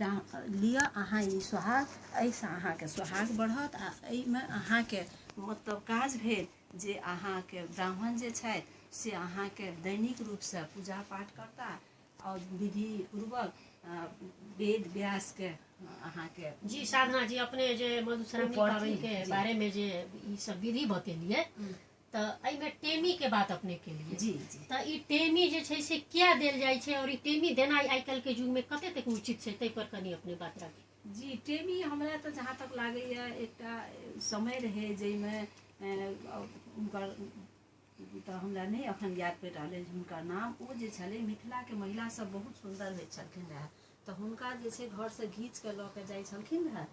लिअ अहाँ ई सोहाग, एहिसँ अहाँके सोहाग बढ़त आ एहिमे अहाँके मतलब काज भेल जे अहाँके ब्राह्मण जे छथि से अहाँके दैनिक रूपसँ पूजा पाठ करता आओर विधि पूर्वक वेद व्यासके अहाँके। जी साधना जी, अपने जे मधुश्रावणी पाबनि के बारे में जे ई सब विधि बतेलियै तऽ एहिमे टेमी के बात अपने केलियै। जी जी। तऽ ई टेमी जे छै से किया देल जाइ छै और ई टेमी देनाइ आइ काल्हि के युग में कते तक उचित छै, ताहि पर कनि अपने बात राखी। जी, टेमी हमरा तऽ जहाँ तक लागैया एकटा समय रहै जाहिमे हुनकर तऽ हमरा नहि अखन याद पड़ि रहल अछि हुनकर नाम, ओ जे छलै मिथिलाके महिला सब बहुत सुन्दर होइ छलखिन रहए तऽ हुनका जे छै घरसँ घीच कऽ लऽ कऽ जाइ छलखिन रहए,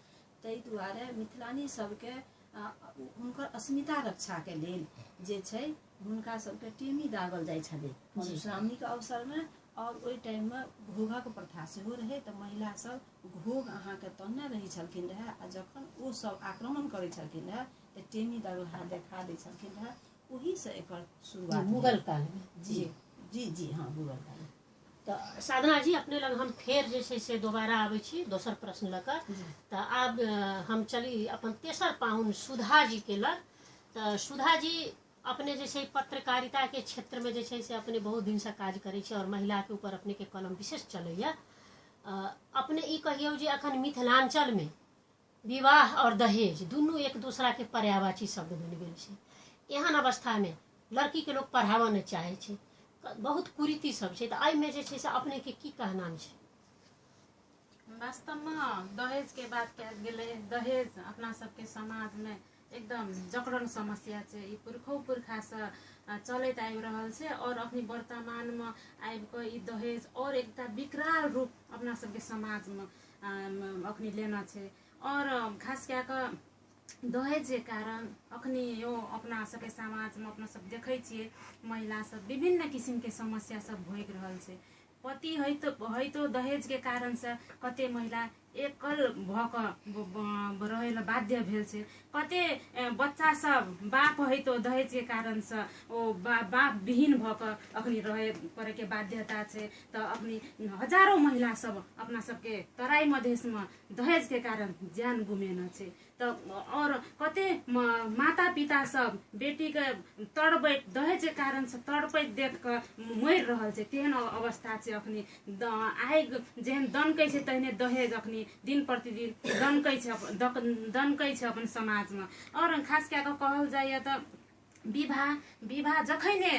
ताहि दुआरे मिथिलानी सबके हुनकर अस्मिता रक्षाके लेल जे छै हुनका सबके टेमी दागल जाइ छलै मधुश्रावणीके अवसरमे। आओर ओहि टाइममे घोघक प्रथा सेहो रहै तऽ महिला सब घोघ अहाँके तनने रहै छलखिन रहए आ जखन ओ सब आक्रमण करै छलखिन रहए तऽ टेमी दागल देखा दै छलखिन रहए, ओहीसँ एकर शुरुआत मुगल कालमे। जी जी जी, हाँ, मुगल कालमे। तऽ साधना जी, अपने लग हम फेर जे छै से दोबारा आबै छी दोसर प्रश्न लऽ कऽ। तऽ आब हम चली अपन तेसर पाहुन सुधा जी के लग। तऽ सुधा जी, अपने जे छै पत्रकारिता के क्षेत्र में जे छै से अपने बहुत दिन से काज करै छी और महिला के ऊपर अपने के कलम विशेष चलैया। अपने ई कहियौ जे अखन मिथिलांचल में विवाह और दहेज दुनू एक दूसरा के पर्यायवाची शब्द बनि गेल छै। एहन अवस्था में लड़की के लोग पढ़ाबऽ नहि चाहै छै, बहुत कुरीति सब छै, तऽ एहिमे जे छै से अपने के की कहनाम छै? वास्तवमे दहेज के बात कयल गेलै, दहेज अपना सबके समाजमे एकदम जकड़ल समस्या छै। ई पुरखो पुरखासँ चलैत आबि रहल छै और अखनी वर्तमानमे आबि कऽ ई दहेज और एकटा विकराल रूप अपना सबके समाजमे अखनी लेना छै। और खास कए कऽ दहेजके कारण अखनी यो अपना सबके समाजमे अपना सब देखै छियै महिला सब विभिन्न किसिमके समस्या सब भोगि रहल छै। पति होइतो दहेजके कारणसँ कते महिला एकल भऽ कऽ रहै लए बाध्य भेल छै। कते बच्चा सब बाप होइतो दहेजके कारणसँ ओ बाप विहीन भऽ कऽ अखनी रहै पड़ैके बाध्यता छै। तऽ अखनी हजारो महिला सब अपना सबके तराई मधेशमे दहेजके कारण ज्यान गुमेने छै। तऽ आओर कते माता पिता सब बेटीके तड़पैत दहेजके कारणसँ तड़पैत देख कऽ मरि रहल छै, तेहन अवस्था छै अखनी। आगि जेहन दनकै छै तहने दहेज अखनी दिन प्रतिदिन दनकै छै, दनकै छै अपन समाजमे। आओर खास कए कऽ कहल जाइए तऽ विवाह जखने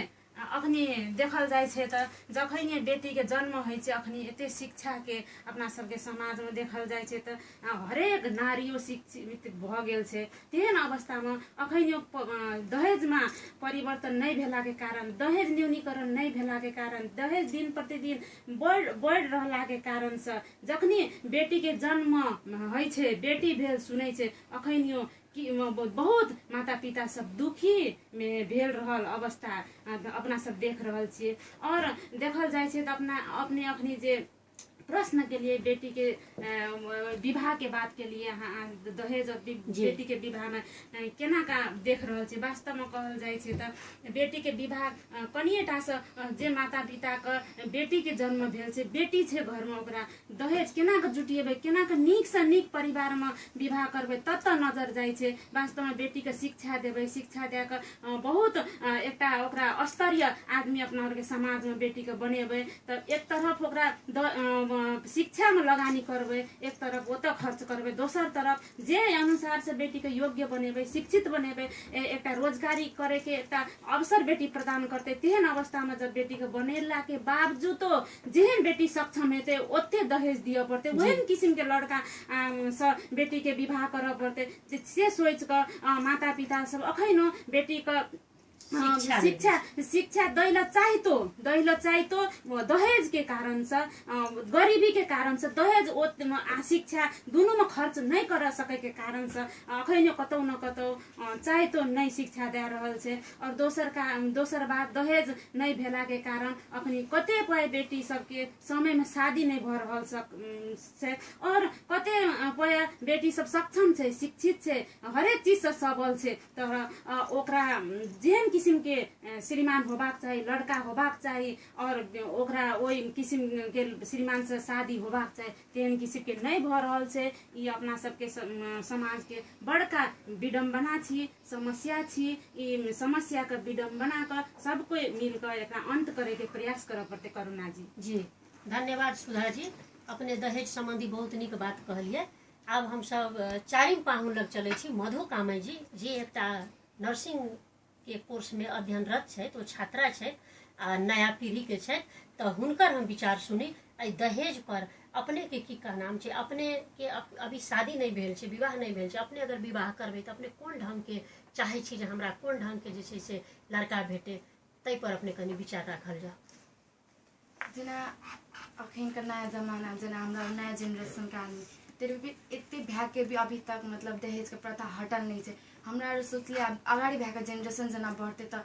अखनी देखल जाइ छै तऽ जखने बेटीके जन्म होइ छै, अखनी एते शिक्षाके अपना सबके समाजमे देखल जाइ छै तऽ हरेक नारियो शिक्षित भऽ गेल छै। तेहन अवस्थामे अखनियो दहेजमे परिवर्तन नहि भेलाके कारण, दहेज न्यूनीकरण नहि भेलाके कारण, दहेज दिन प्रतिदिन बढ़ि रहलाके कारणसँ जखनी बेटीके जन्म होइ छै, बेटी भेल सुनै छै, अखनियो कि बहुत माता पिता सब दुखी मे भेल रहल अवस्था अपना सब देख रहल छियै। और देखल जाइ छै तऽ अपना अपने अखनी जे प्रश्न के लिए बेटी के विवाह के बात के लिए अहाँ दहेज और बेटी के विवाह में केना का देख रहल छी, वास्तव में कहल जाइ छै तऽ बेटी के विवाह कनिएटा सँ जे माता पिता के बेटी के जन्म भेल छै, बेटी छै घर में, ओकरा दहेज केना कऽ जुटिएबै, केना कऽ नीकसँ नीक परिवारमे विवाह करबै ततऽ नजर जाइ छै। वास्तवमे बेटीके शिक्षा देबै, शिक्षा दए कऽ बहुत एकटा ओकरा स्तरीय आदमी अपना आरके समाजमे बेटीके बनेबै तऽ एक तरफ ओकरा शिक्षामे लगानी करबै, एक तरफ ओतऽ खर्च करबै, दोसर तरफ जे अनुसारसँ बेटीके योग्य बनेबै, शिक्षित बनेबै, एकटा रोजगारी करैके एकटा अवसर बेटी प्रदान करतै। तेहन अवस्थामे जब बेटीके बनेलाके बावजूदो जेहन बेटी सक्षम हेतै ओते दहेज दिअ पड़तै, ओहन किसिमके लड़का सँ बेटीके विवाह करऽ पड़तै, से सोचि कऽ माता पिता सब अखनो बेटीके शिक्षा शिक्षा दै लए चाहितो, दै लए चाहितो दहेजके कारणसँ, गरिबीके कारणसँ दहेज आ शिक्षा दुनूमे खर्च नहि करऽ सकैके कारणसँ अखनो कतौ न कतौ चाहितो नहि शिक्षा दए रहल छै। आओर दोसर बात दहेज नहि भेलाके कारण अखनी कते पाइ बेटी सबके समयमे शादी नहि भऽ रहल छै। आओर कते पाइ बेटी सब सक्षम छै, शिक्षित छै, हरेक चीजसँ सबल छै, तऽ ओकरा जेहन किसिमके श्रीमान होबाक चाही, लड़का होबाक चाही और ओकरा ओहि किसिमके श्रीमानसँ शादी होबाक चाही, तेहन किसिमके नहि भऽ रहल छै। ई अपना सबके समाजके बड़का विडम्बना छी, समस्या छी। ई समस्याके विडम्बना कऽ सब कोइ मिल कऽ एकरा अंत करैके प्रयास करऽ पड़तै। करुणा जी। जी धन्यवाद सुधा जी, अपने दहेज संबंधी बहुत नीक बात कहलियै। आब हमसब चारिम पाहुन लग चलै छी, मधु कामय जी, जे एकटा नर्सिंग के कोर्स में अध्ययनरत छथि, ओ छात्रा छथि आ नया पीढ़ी के छथि, तऽ हुनकर हम विचार सुनी एहि दहेज पर अपने के की कहनाम छै। अपने के अभी शादी नहि भेल छै, विवाह नहि भेल छै, अपने अगर विवाह करबै तऽ अपने कोन ढंग के चाहै छी जे हमरा कोन ढंग के जे छै से लड़का भेटे, ताहि पर अपने कनि विचार राखल जाउ। जेना अखनके नया जमाना, जेना हमरा नया जेनरेशनके आदमी फिर भी एते भए भी अभी तक मतलब दहेजके प्रथा हटल नहि छै। हमरा आर सोचलियै आब अगाडि भए कऽ जेनरेशन जेना बढ़तै तऽ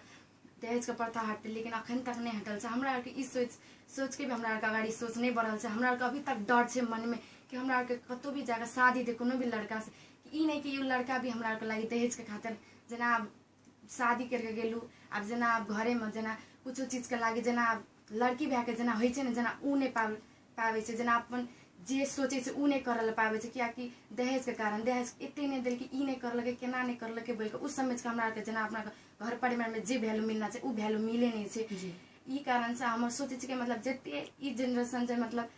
दहेजके प्रथा हटतै, लेकिन अखन तक नहि हटल छै। हमरा आरके ई सोच सोचके भी हमरा आरके अगाडि सोच नहि बढ़ल छै। हमरा आरके अभी तक डर छै मनमे कि हमरा आरके कतहु भी जाकऽ शादी हेतै कोनो भी लड़कासँ, ई नहि कि ओ लड़का भी हमरा आरके लागि दहेजके खातिर जेना आब शादी करिके गेलहुँ, आब जेना आब घरेमे जेना कुछो चीजके लागि जेना आब लड़की भए कऽ जेना होइ छै ने, जेना ओ नहि पाबै छै, जेना अपन जे सोचै छै ओ नहि करऽ लए पाबै छै, किएकि दहेजके कारण दहेज एते नहि देलकै, ई नहि करलकै, केना नहि करलकै बोलि कऽ ओ समझि कऽ हमरा आरके जेना अपना घर परिवारमे जे वैल्यू मिलना छै ओ वैल्यू मिलै नहि छै। ई कारणसँ हमर सोचै छी कि मतलब जते ई जेनरेशन जे मतलब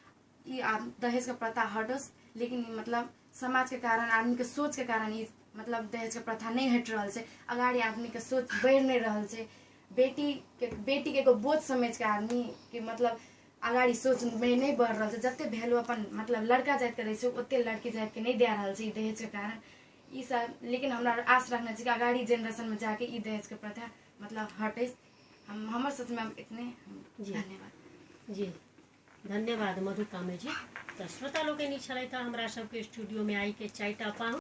ई आब दहेजके प्रथा हटोस, लेकिन मतलब समाजके कारण आदमीके सोचके कारण ई मतलब दहेजके प्रथा नहि हटि रहल छै। अगाडि आदमीके सोच बढ़ि नहि रहल छै। बेटीके एगो बोझ समझिके आदमीके मतलब अगाडि सोचमे नहि बढ़ि रहल छै। जते वैल्यू अपन मतलब लड़का जातिके दै छै ओते लड़की जातिके नहि दए रहल छै ई दहेजके कारण ई सब। लेकिन हमरा आश रखने छी कि अगाडि जेनरेशनमे जाके ई दहेजके प्रथा मतलब हटै। हमर सोचमे इतने। धन्यवाद। जी धन्यवाद मधु कामे जी। तऽ श्रोता लोकनि छलथि हमरा सबके स्टूडियोमे आइ के चारिटा पाहुन।